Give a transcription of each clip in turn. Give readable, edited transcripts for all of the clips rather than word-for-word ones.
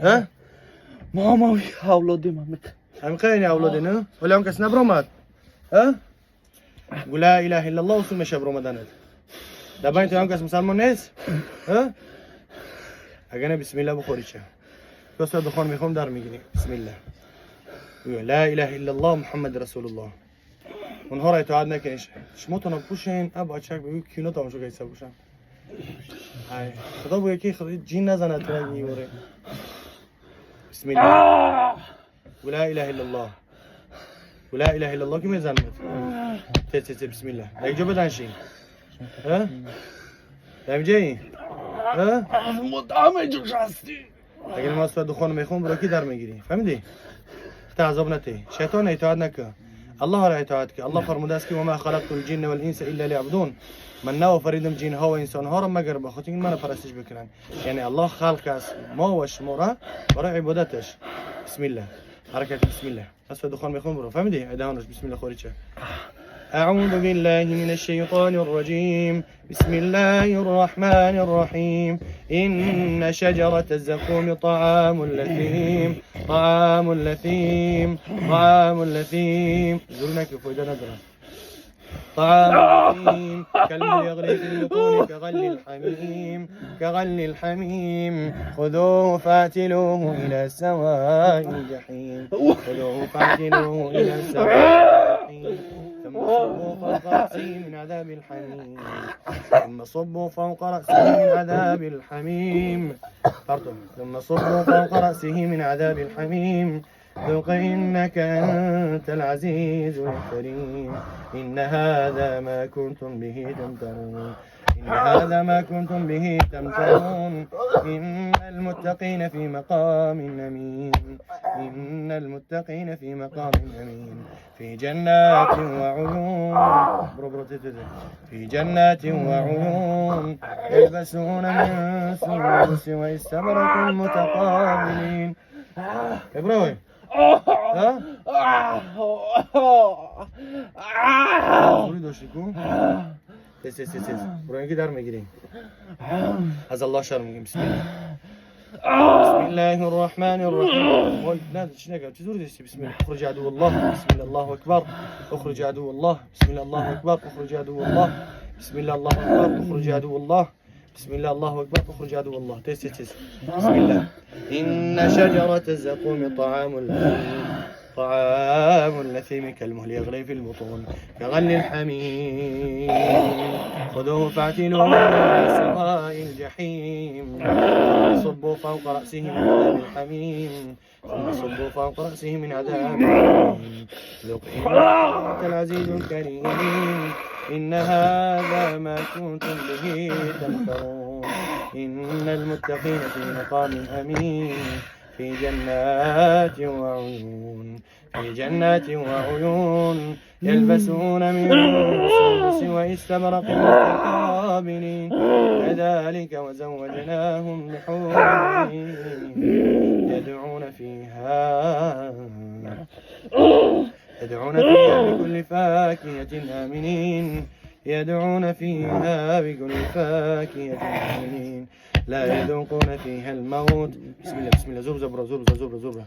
Ҳа? Ма ма авлодим ҳамиқ. Ҳамиқа, яъне авлоде, не? Ҳоле ҳам кас набромад, ҳа? Гу ла илаҳа иллаллоҳ, усул меша бромаданат. Дар байни ту ҳам кас мусалмон нест, ҳа? Агар не, бисмилла, бухори ча коса духон мехом, дар мегирӣ. Бисмилла, ла илаҳа иллаллоҳ, Муҳаммад расулуллоҳ. Онҳоро итоат накунед, шумотона пӯшен. А бачак бигӯ, кино тамошо кайса бошам. Ай худо, бигӯ ки худо ҷин назанад тура меворе. Бисмилла, ла илаҳа иллаллоҳ, ла илаҳа иллаллоҳ, ки мезанад. Те те те, бисмилла, як ҷо баданшин, ҳа? Дар ҷои, ҳа? Мо ҳама ҷош ҳастем. Агар ма сура духон мехом, буро ки дар мегирӣ, фаҳмидӣ? Та азоб натӣ, шайтон итоат накун, аллоҳро итоат кун. Аллоҳ фармудааст, ки وما خلقت الجن والإنس إلا ليعبدون. Ман наофаридам ҷинҳо ва инсонҳоро, магар ба хотири ин мана парастиш бикунанд. Яъне Аллоҳ халқ аст мо ва шуморо барои ибодаташ. Бисмилла, ҳаракат, бисмилла, асва духон мехом, буро, фаҳмидӣ? Айдаҳонаш, бисмилла, хориҷа. أعوذ بالله من الشيطان الرجيم، بسم الله الرحمن الرحيم. إن شجرة الزقوم طعام الأثيم، طعام الأثيم، طعام الأثيم. زورنا كيف ندرة. طعام الأثيم كالمهل يغلي في البطون كغلي الحميم، كغلي الحميم. خذوه فاعتلوه إلى سواء الجحيم، خذوه فاعتلوه إلى سواء الجحيم. ثم صبوا فوق رأسه من عذاب الحميم، ثم صبوا فوق رأسه من عذاب الحميم. برضو. ثم صبوا فوق رأسه من عذاب الحميم. ذق إنك أنت العزيز الكريم. إن هذا ما كنتم به تمترون، إن هذا ما كنتم به تمترون. إن المتقين في مقام أمين، إن المتقين في مقام أمين، في جنات وعيون. برو برو تي تي تي. في جنات وعيون، يلبسون من سندس واستبرق متقابلين. ابراهيم، ها؟ زوری داشتی کو؟ تس تس تس، برو، اینکه در میگیریم، از الله شرم میگیم. بسم الله، بسم الله الرحمن الرحیم. وای، نه، چی نگم؟ چه زوری داشتی؟ بسم الله، اخرج عدو الله. بسم الله، الله اکبر، اخرج عدو الله. بسم الله، الله اکبر، اخرج عدو الله. بسم الله، الله اکبر، اخرج عدو الله. بسم الله، الله اکبر، اخرج عدو الله. تس تس تس، بسم الله. إن شجرة الزقوم طعام الأثيم، طعام الأثيم، كالمهل يغلي في البطون كغلي الحميم. خذوه فاعتلوه إلى سواء الجحيم. صبوا فوق رأسه من عذاب الحميم، ثم صبوا فوق رأسه من عذاب الحميم. ذق إنك أنت العزيز الكريم. إن هذا ما كنتم به تمترون. إن المتقين في مقام أمين، في جنات وعيون، في جنات وعيون، يلبسون من سندس واستبرق متقابلين. كذلك وزوجناهم بحور عين. يدعون فيها، يدعون فيها بكل فاكهة آمنين، يدعون فيها بكل فاكهة آمنين، لا يذوقون فيها الموت. بسم الله، بسم الله، زور زبرة زور زبرة زبرة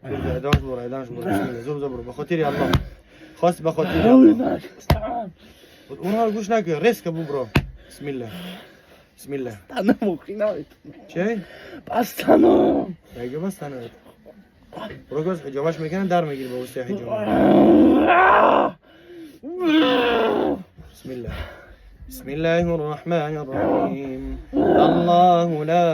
زور ادامش برو، ادامش برو. بسم الله، زور زبرو. بخاطر الله خواست، بخاطر الله. اونها رو گوش نکن، ریسک بو، برو. بسم الله، بسم الله. چه؟ بستنم. دیگه بستنه. برو، گوش حجامش میکنن، در میگیری با واسطه حجامه. بسم الله، بسم الله الرحمن الرحيم. الله لا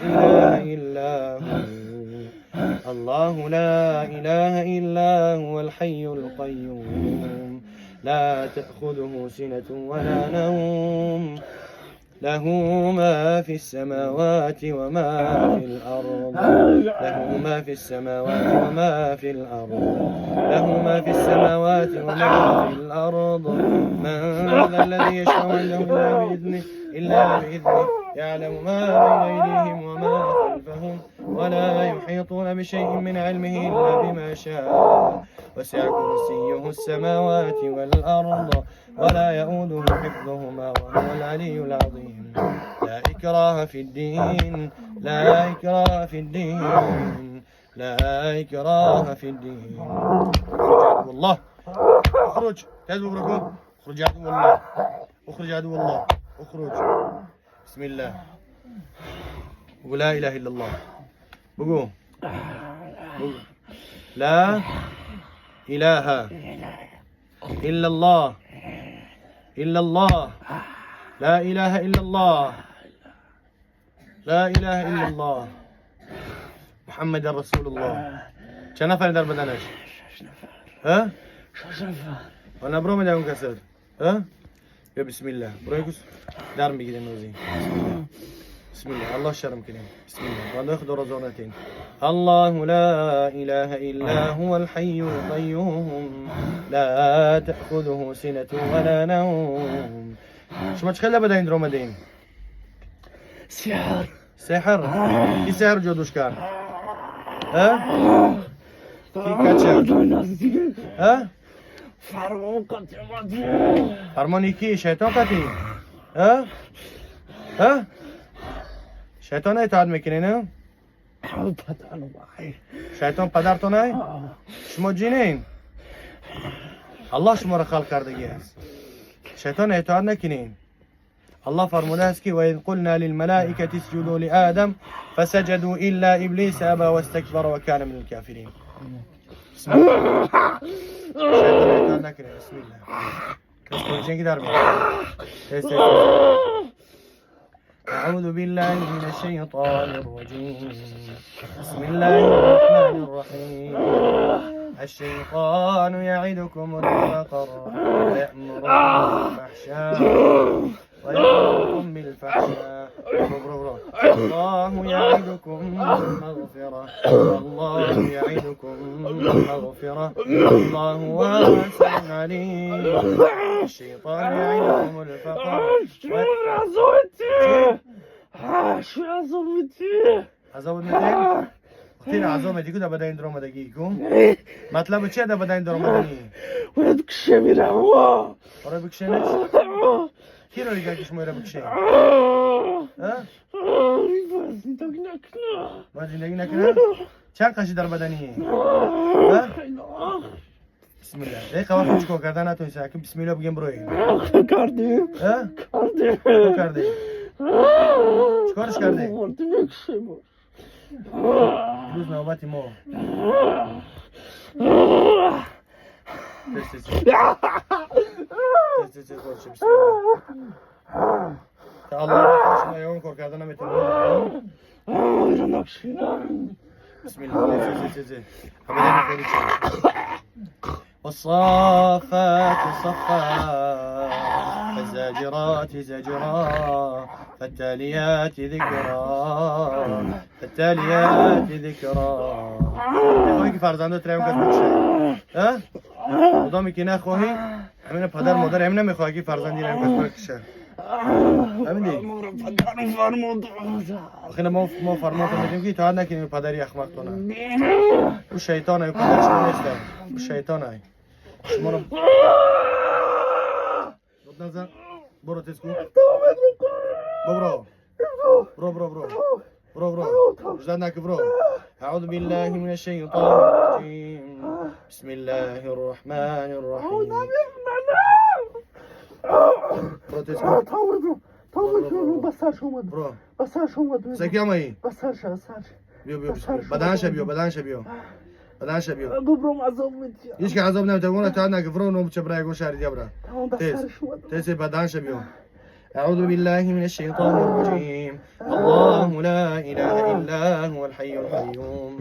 إله إلا هو، الله لا إله إلا هو الحي القيوم، لا تأخذه سنة ولا نوم، له ما في السماوات وما في الأرض، له ما في السماوات وما في الأرض، له ما في السماوات وما في الأرض. من ذا الذي يشفع عنده إلا بإذنه، إلا بإذنه. يعلم ما بين أيديهم وما خلفهم ولا يحيطون بشيء من علمه إلا بما شاء. وسع كرسيه السماوات والأرض ولا يؤوده حفظهما وهو العلي العظيم. لا إكراه في الدين. لا إكراه في الدين، لا إكراه في الدين. اخرج عدو الله، اخرج. تذهب بركم. اخرج عدو الله، اخرج عدو الله، اخرج. بسم الله. بقول لا إله إلا الله. بقول بقول لا إله إلا الله، إلا الله، لا إله إلا الله، لا إله إلا الله، محمد رسول الله. چند نفر در بدنش؟ ها؟ شش نفر. وانا برو میدم اون کسر. ها؟ بیا بسم الله. برو یکوس در میگیریم روزی. بسم الله. الله شرم کنیم. بسم الله. والله خدا رزانتين. الله لا إله إلا هو الحي القيوم لا تأخذه سنة ولا نوم. شما چه بدین در اومدین؟ سحر. سحر؟ کی سحر جادوش کرد؟ ها؟ کی کچه؟ ها؟ فرمان قطع. فرمانی کی؟ شیطان قطعی؟ ها؟ ها؟ شیطان اطاعت میکنی نه؟ شیطان پدرتونه؟ شما جنین. الله شما را خلق کردگی است. شیطان اطاعت نکنین. الله فرموده است که و اذ قلنا للملائکة اسجدوا لآدم فسجدوا الا ابلیس ابى واستكبر وكان من الكافرين. بسم الله. شیطان اطاعت نکنین. بسم الله. دست که در میاد. دست. أعوذ بالله من الشيطان الرجيم. بسم الله الرحمن الرحيم. الشيطان يعدكم الفقر ويأمركم بالفحشاء ويأمركم بالفحشاء. الله يعدكم مغفرة، الله يعدكم مغفرة، الله واسع عليم. الشيطان يعدكم الفقر. عذاب میدین؟ وقتی عذاب میدی که بدن در اومدگی کو؟ مطلب چیه در بدن در اومدنی؟ باید کشه میرم. آره بکشنش؟ کی رو دیگه کش میره بکشه؟ ها؟ زندگی نکنه. با زندگی نکنه؟ چند قشی در بدنی؟ ها؟ بسم الله. دقیقه وقت چیکار کردن نتونستی که بسم الله بگیم بروی. کردیم. ها؟ کردیم. چیکار کردی؟ چیکارش کردی؟ مردم بکشه. روز نوبت ما. تست تست تست تست خورشی. بسم الله. تا الله شما یه کار کردن نمیتونی. بسم الله. تست تست تست. ابدا خیلی چی. والصافات صفا فالزاجرات زجرا فالتاليات ذكرا فالتاليات ذكرا. میخوای که فرزندات را کس بکشه؟ ها؟ مدامی که نخواهی همین پدر مادر همین نمیخواد که فرزندی را کس بکشه. فهمیدی؟ آخه ما فرمان میدیم که اطاعت نکنیم پدری احمق تونه. او شیطانه، او پدر شما نیست، او شیطانه. شما رو داد نزن. برو تیز کن. برو برو برو برو برو برو زد نکن برو. اعوذ بالله من الشیطان الرجیم. بسم الله الرحمن الرحیم. برو تیز کن. برو. سکی آمایی. بیا بیا بدنش بیا، بدنش بیا، بدنش بیا. هیچ که عذاب نمیده. اون اطاعت نکن. برو نوم چه برای گوش شهر دیگه برو. تیز تیز بدنش بیا. أعوذ بالله من الشيطان الرجيم. الله لا إله إلا هو الحي القيوم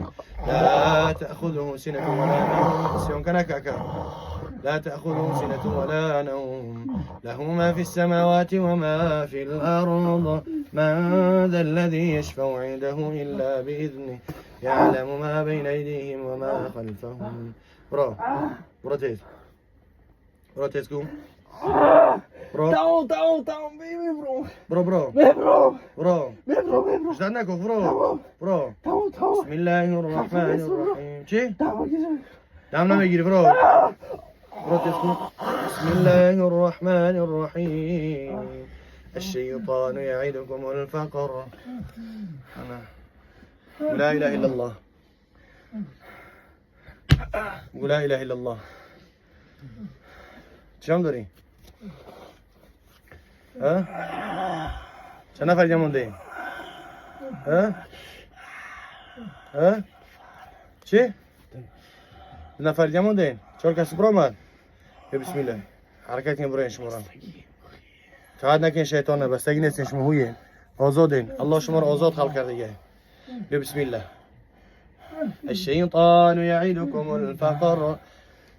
لا تأخذه سنة ولا نوم. سيون كنكاكا. لا تأخذه سنة ولا نوم له ما في السماوات وما في الأرض من ذا الذي يشفع عنده إلا بإذنه يعلم ما بين أيديهم وما خلفهم. برو برو تيز، برو تيز كوم. برو تمام تمام تمام برو برو برو برو برو برو برو. جداد نکن. برو برو. تمام تمام. بسم الله الرحمن الرحیم. چی؟ دم نمیگیری. برو برو تیز کن. بسم الله الرحمن الرحیم. الشیطان یعدکم الفقر. انا لا اله الا الله. لا اله الا الله. چی هم داری؟ ها؟ چند نفر دیگه مونده ایم؟ ها؟ ها؟ چی؟ دو نفر دیگه مونده ایم؟ چهار کسی برآمد؟ یا بسم الله. حرکت کنین برای شما را. اطاعت نکنین شیطان، بستگی نیستین، شما هویین. آزادین. الله شما را آزاد خلق کرده دیگه. بیا بسم الله. الشيطان يعدكم الفقر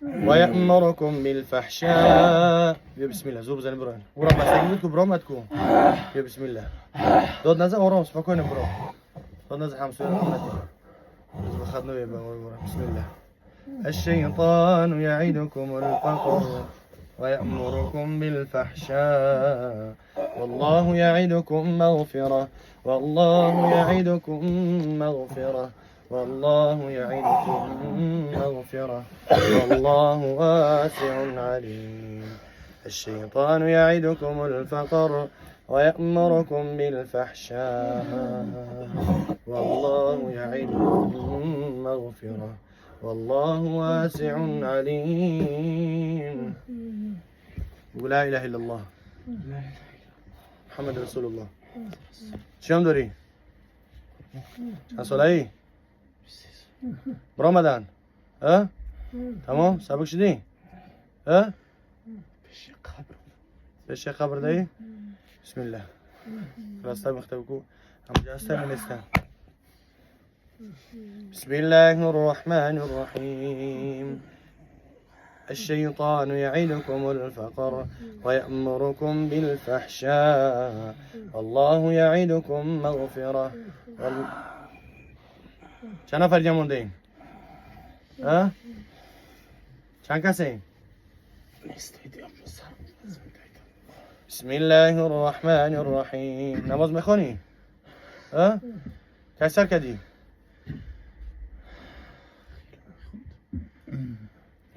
ويأمركم بالفحشاء. بیا بسم الله، زور بزنین برو. برو، بستگی بود که برآمد کو. بیا بسم الله. داد نزن، آرام سپکانه برو. داد نزن، همسایه رو ندی. بخد نوی برو. بسم الله. الشيطان يعدكم الفقر ويأمركم بالفحشاء والله يعدكم مغفرة، والله يعدكم مغفرة، والله يعدكم مغفرة، والله واسع عليم. الشيطان يعدكم الفقر ويأمركم بالفحشاء والله يعدكم مغفرة والله واسع عليم. ولا اله الا الله محمد رسول الله. چی هم داری؟ چند ساله ای؟ برآمدن؟ ها؟ تمام؟ سبک شدی؟ ها؟ پیش قبر. پیش قبر دایی؟ بسم الله. راسته مخته بکو، همجا هستم نیستم. بسم الله الرحمن الرحيم. الشيطان يعدكم الفقر ويأمركم بالفحشاء والله يعدكم مغفرة چند نفر دیگه مونده ایم؟ ها؟ چند کسی ایم؟ نیست. بسم الله الرحمن الرحیم. نماز میخوانی؟ ها؟ کی سر کردی؟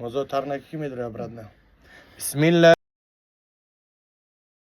موضوع تر نکی میداره обратно. بسم الله.